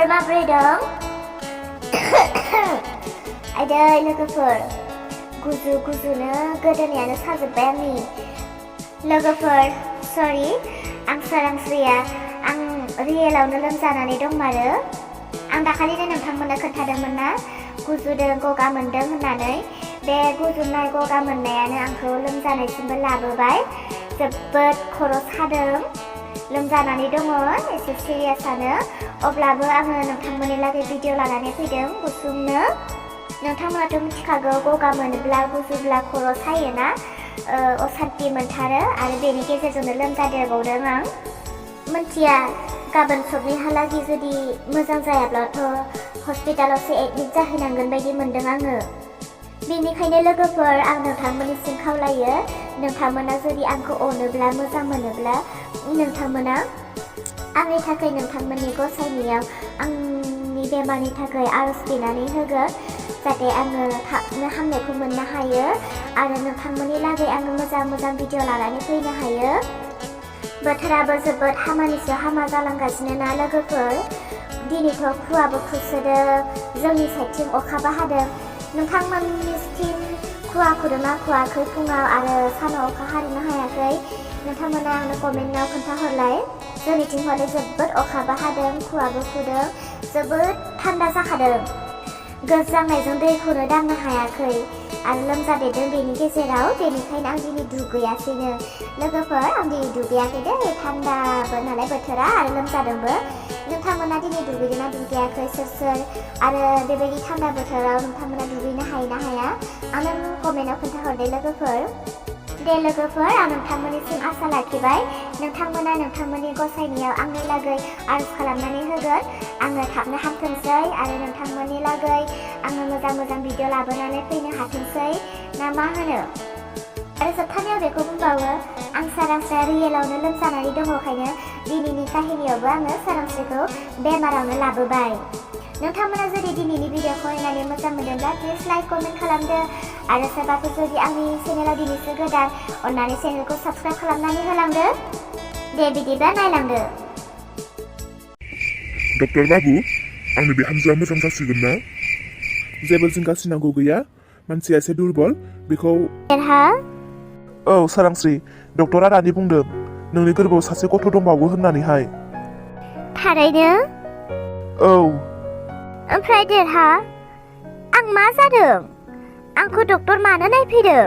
लोगोफोर माबोरै दं? आइदै लोगोफोर गुजुनो गोदोनायानो साजोब्बाय आंनि। लोगोफोर सरि आं सोरांस्रिया आं रियेलावनो लोमजानानै दंमारो। आं दाखालिनो नोंथांमोननो खोन्थादोंमोन ना गुजुदों गगा मोनदों होननानै। बे गुजुनाय गगा मोननायानो आंखौ लोमजानायसिमबो लाबोबाय। जोबोद खर' सादों, लोमजानानै दङ एसे सिरियासआनो। अब्लाबो आङो नोंथांमोननि लागै भिडिअ लानानै फैदों गुसुंनो। नोंथांमोनाथ' मिथिखागौ गगा मोनोब्ला गुजुब्ला खर' सायोना असान्थि मोनथारो आरो बेनि गेजेरजोंनो लोमजादेरबावदों आं। मिथिया गाबोन सबनिहालागै जुदि मोजां जायाब्लाथ' हस्पिटालावसो एडमिट जाहैनांगोन बायदि मोनदों आङो। बेनिखायनो लोगोफोर आं नोंथांमोननिसिम खावलायो, नोंथांमोना जुदि आंखौ अनोब्ला मोजां मोनोब्ला नोंथांमोना आंनि थाखाय नोंथांमोननि गसाइनियाव आंनि बेमारनि थाखाय आरज बिनानै होगोन, जाहाथे आङो थाबनो हामनायखौ मोननो हायो आरो नोंथांमोननि लागै आङो मोजां भिडिअ लानानै फैनो हायो। बोथोराबो जोबोद हामानिसो हामा जालांगासिनो ना लोगोफोर। दिनैथ' खुवाबो खुसोदों, जोंनि साइडथिं अखाबो हादों। नोंथांमोननिथिं खुवा खुदोंना खुवाखै फुङाव आरो सानाव अखा हादोंना हायाखै? नोंथांमोना आंनो कमेन्टआव खोन्थाहरलाय। जोंनिथिं हले जोबोद अखाबो हादों, खुवाबो खुदों, जोबोद थान्दा जाखादों। गोजांनायजों दैखौनो दांनो हायाखै आरो लोमजादेरदों बेनि गेजेराव। बेनिखायनो आं दिनै दुगैयासैनो लोगोफोर। आं दिनै दुगैयाखै दे, थान्दाबो नालाय बोथोरा आरो लोमजादोंबो। नोंथांमोना दिनै दुगैदोंना दुगैयाखै सोर आरो बेबायदि थान्दा बोथोराव नोंथांमोना दुगैनो हायो ना हाया? आंनो कमेन्टआव खोन्थाहरदे लोगोफोर। दे लोगोफोर आं नोंथांमोननिसिम आसा लाखिबाय, नोंथांमोना नोंथांमोननि गसाइनियाव आंनि लागै आरज खालामनानै होगोन आङो थाबनो हामथोंसै आरो नोंथांमोननि लागै आङो मोजां भिडिअ लाबोनानै फैनो हाथोंसै ना मा होनो? आरो जोबथानायाव बेखौ बुंबावो, आं सोरांस्रिया रियेलावनो लोमजानानै दङखायनो दिनैनि काहिनियावबो आङो सोरांस्रिखौ बेमारावनो लाबोबाय। नोंथांमोना जुदि दिनैनि भिडिअखौ नायनानै मोजां मोनदोंब्ला प्लिज लाइक कमेन्ट खालामदो आरो सोरबाफोर जुदि आंनि चेनेलाव दिनैसो गोदान अन्नानै चेनेलखौ साबस्क्राइब खालामनानै होलांदो। दे बिदिब्ला नायलांदो। डक्टर बाबु आंनि बिहामजोआ मोजां जासिगोन ना? जेबो जिंगासिनांगौ गैया, मानसिया एसे दुरबल, बेखौ औ सोरांस्रि डक्टरा दानि बुंदों नोंनि गोरबोआव सासे गथ' दंबावो होननानैहाय। थारैनो? औ। ओमफ्राय देरहा आं मा जादों? आंखौ डक्टर मानो नायफैदों?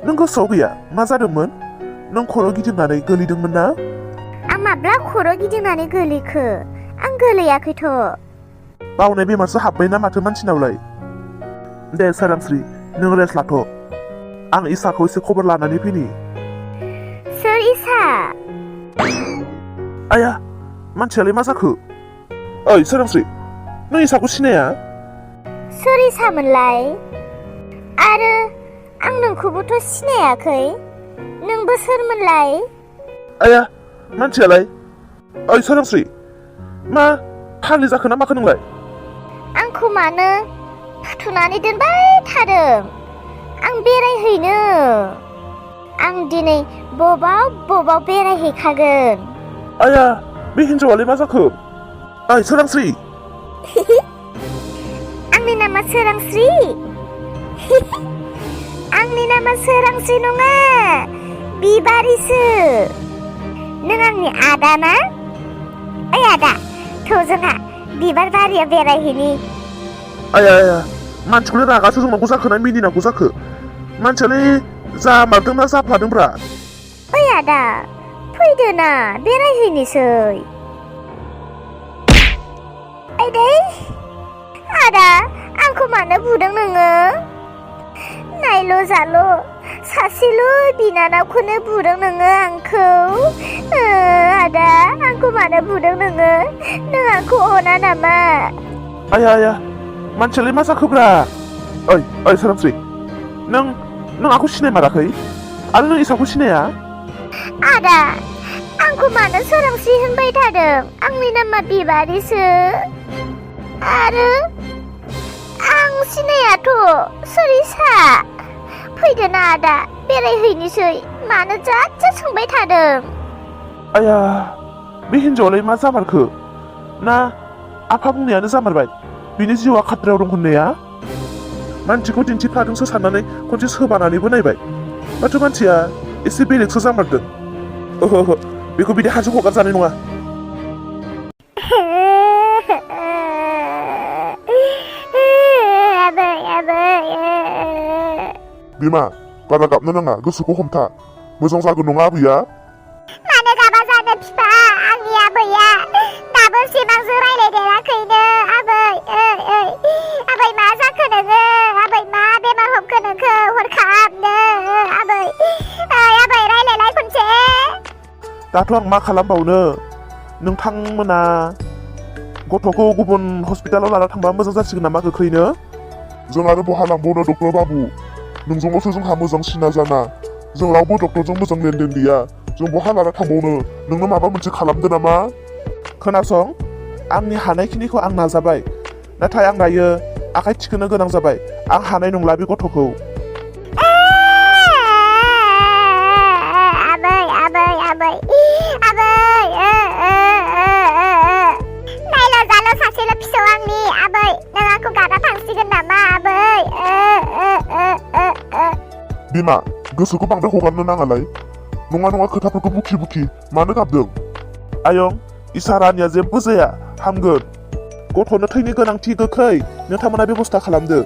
नों गोसोआव गैया मा जादोंमोन? नों खर' गिदिंनानै गोलैदोंमोन ना? आं माब्ला खर' गिदिंनानै गोलैखो? आं गोलैयाखैथ'। बावनाय बेमारसो हाबबाय ना माथो मानसिनावलाय। दे सोरांस्रि नों रेस्ट लाथ', आं इसाखौ एसे खबर लानानै फैनि। सोर इसा? आया मानसियालाय मा जाखो? ओइ सोरांस्रि नों इसाखौ सिनाया? सोर इसामोनलाय? आरो आं नोंखौबोथ' सिनायाखै, नोंबो सोरमोनलाय? आया मानसियालाय? ओइ सोरांस्रि मा फाग्लि जाखो ना माखो नोंलाय? आंखौ मानो फुथुनानै दोनबाय थादों? आं बेरायहैनो, आं दिनै बबाव बेरायहैखागोन। आया बे हिन्जावालाय मा जाखो? ओइ सोरांस्रि आंनि नामा सोरांस्रि? आंनि नामा सोरांस्रि नङा, बिबारिसो। नों आंनि आदा ना? ओइ आदा थौ जोंहा बिबार बारियाव बेरायहैनि। आया मानसिखौलाय रागासो जोंनांगौ जाखो ना मिनिनांगौ जाखो? मानसियालाय जामारदों ना जाफ्लादोंब्रा? ओइ आदा फैदो ना बेरायहैनोसै। आइदै आदा आंखौ मानो बुदों नोङो? नायल' जाल' सासेल' बिनानावखौनो बुदों नोङो आंखौ। आदा आंखौ मानो बुदों नोङो? नों आंखौ अना नामा? आया मानसियालाय मा जाखोब्रा? ओइ सोरांस्रि नों आंखौ सिनायमाराखै आरो नों इसाखौ सिनाया? आदा आंखौ मानो सोरांस्रि होनबाय थादों? आंनि नामा बिबारिसो। आरो आं सिनायाथ', सोर इसा? फैदो ना आदा बेरायहैनोसै, मानो जा सोंबाय थादों? आया बे हिन्जावालाय मा जामारखो? ना आफा बुंनायानो जामारबाय बिनि जिउआ खाथ्रायाव दं होननाया मानसिखौ दिन्थिफ्लादोंसो साननानै खनसे सोबानानैबो नायबाय माथो मानसिया एसे बेलेगसो जामारदों ओहो बेखौ बिदि हाजो हगारजानाय नङा बिमा बारा गाबनो नाङा गोसोखौ हमथा मोजां जागोन नङा आबैया मानो गाबा जानो बिफा आंनि आबैया दाबो सिमांजों रायलायदेराखैनो आबै मा जाखो नोङो आबै मा बेमार हमखो नोंखो हरखाबनो आबै रायलायलाय खनसे दाथ' आं मा खालामबावनो नोंथांमोना गथ'खौ गुबुन हस्पिटालाव लाना थांबा मोजां जासिगोन नामा गोख्रैनो जों आरो बहा लांबावनो डक्टर बाबु नोंजोंल'सो जोंहा मोजां सिना जाना जों रावबो डक्टरजों मोजां लेनदेन गैया जों बहा लाना थांबावनो नोंनो माबा मोनसे खालामदो नामा खोनासं आंनि हानायखिनिखौ आं नाजाबाय नाथाय आं दायो आखाइ थिखोनो गोनां जाबाय आं हानाय नंला बे गथ'खौ नायला जाला सासेल' फिसौ आंनि आबै नों आंखौ गाना थांसिगोन नामा आबै बिमा गोसोखौ बांद्राय हगारनो नाङालाय नङा खोथाफोरखौ बुखि मानो गाबदों आयं इसारानिया जेबो जाया हामगोन गथ'नो थैनि गोनांथि गोख्रै नोंथांमोना बेबस्था खालामदो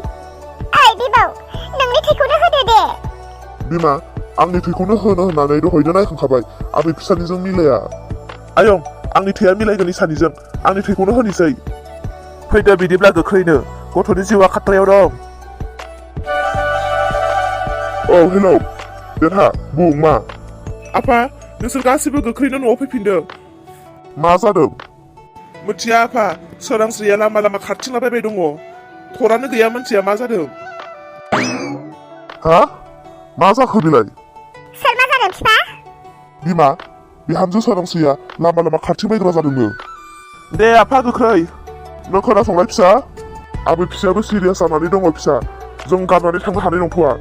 ओइ बिबौ नोंनि थैखौनो होदो दे बिमा आंनि थैखौनो होनो होननानै दहायनो नायखांखाबाय आबै फिसानिजों मिलाया आयं आंनि थैया मिलायगोन इसानिजों आंनि थैखौनो होनोसै फैदो बिदिब्ला गोख्रैनो गथ'नि जिउआ खाथ्रायाव दं औ हेलौ देरहा बुं मा आफा नोंसोर गासिबो गोख्रैनो न'आव फैफिनदो मा जादों मिथिया आफा सोरांस्रिया लामा खारथिंलाबायबाय दङ थरानो गैया मानसिया मा जादों हा मा जाखो बेलाय सोर मा जादों बिफा बिमा बिहामजो सोरांस्रिया लामा खारथिंबायग्रा जादोंनो दे आफा गोख्रै नों खोनासंलाय फिसा आबै फिसायाबो सिरियास जानानै दङ फिसा जों गारनानै थांनो हानाय नंथ'आ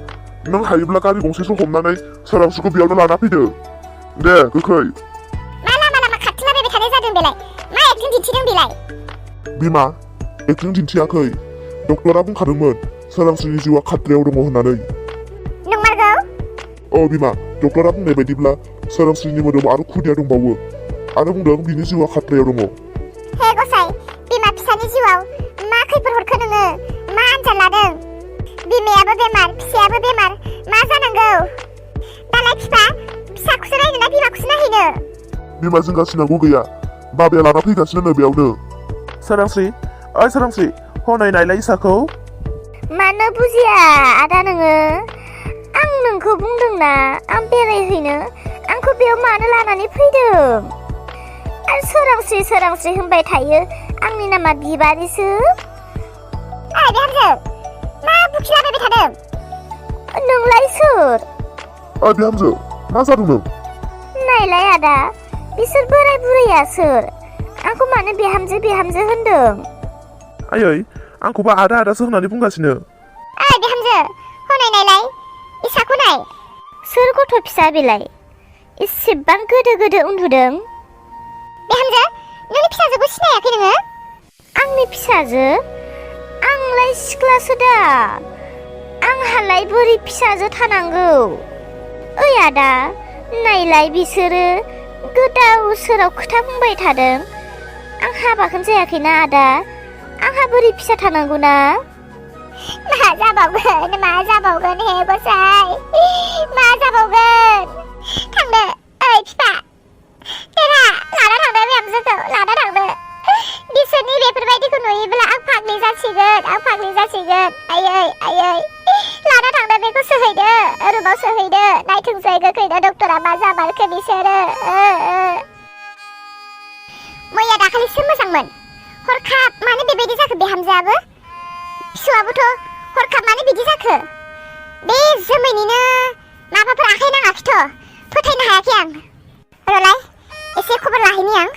नों हायोब्ला गारि गंसेसो हमनानै सोरांस्रिखौ बेयावनो लाना फैदो दे गोख्रै मा लामा खारथिंलाबायबाय थानाय जादों बेलाय मा एक्टिं दिन्थिदों बेलाय बिमा एक्टिं दिन्थियाखै डक्टरा बुंखादोंमोन सोरांस्रिनि जिउआ खाथ्रायाव दङ होननानै नंमारगौ औ बिमा डक्टरा बुंनाय बायदिब्ला सोरांस्रिनि मोदोमाव आरो खुदिया दंबावो आरो बुंदों बिनि जिउआ खाथ्रायाव दङ हे गसाइ बिमा फिसानि जिउआव मा खैफोद हरखो नोङो मा आनजाद लादों बिमायाबो बेमार फिसायाबो बेमार मा जानांगौ दालाय फिसाखौसो नायनो ना बिमाखौसो नायहैनो बिमा जिंगासिनांगौ गैया बाबाया लाना फैगासिनो बेयावनो सोरांस्रि ओइ सोरांस्रि हनै नायलाय इसाखौ मानो बुजिया आदा नोङो आं नोंखौ बुंदोंना आं बेरायहैनो आंखौ बेयाव मानो लानानै फैदों आरो सोरांस्रि होनबाय थायो आंनि नामा बिबारिसो ओइ बिहामजो मा बुखिलाबायबाय थादों नोंलाय सोर ओइ बिहामजो मा जादों नों नायलाय आदा बिसोर बोराय बुरैया सोर आंखौ मानो बिहामजो होनदों आयै आंखौबा आदासो होननानै बुंगासिनो ओइ बिहामजो हनै नायलाय इसाखौ नाय सोर गथ' फिसा बेलाय इसेबां गोदो उन्दुदों बिहामजो नोंनि फिसाजोखौ सिनायाखै नोङो आंनि फिसाजो आंलाय सिख्लासो दा आंहालाय बोरै फिसाजो थानांगौ ओइ आदा नायलाय बिसोरो गोदाव सोराव खोथा बुंबाय थादों आं हाबाखौनो जायाखैना आदा आंहा बोरै फिसा थानांगौ ना मा जाबावगोन हे गसाइ मा जाबावगोन थांदो ओइ फिफा देरा लाना थांदो बिहामजोखौ लाना थांदो बिसोरनि बेफोरबायदिखौ नुयोब्ला आं फाग्लि जासिगोन आयै लाना थांदो बेखौ सोहैदो रुमाव सोहैदो नायथोंसै गोख्रैनो डक्टरा मा जामारखो बिसोरो मैया दाखालिसो मोजांमोन हरखाब मानो बेबायदि जाखो बिहामजोआबो फिसौआबोथ' हरखाब मानो बिदि जाखो बे जोमैनिनो माबाफोर आखाइ नाङाखैथ' फोथायनो हायाखै आं रलाय एसे खबर लाहैनि आं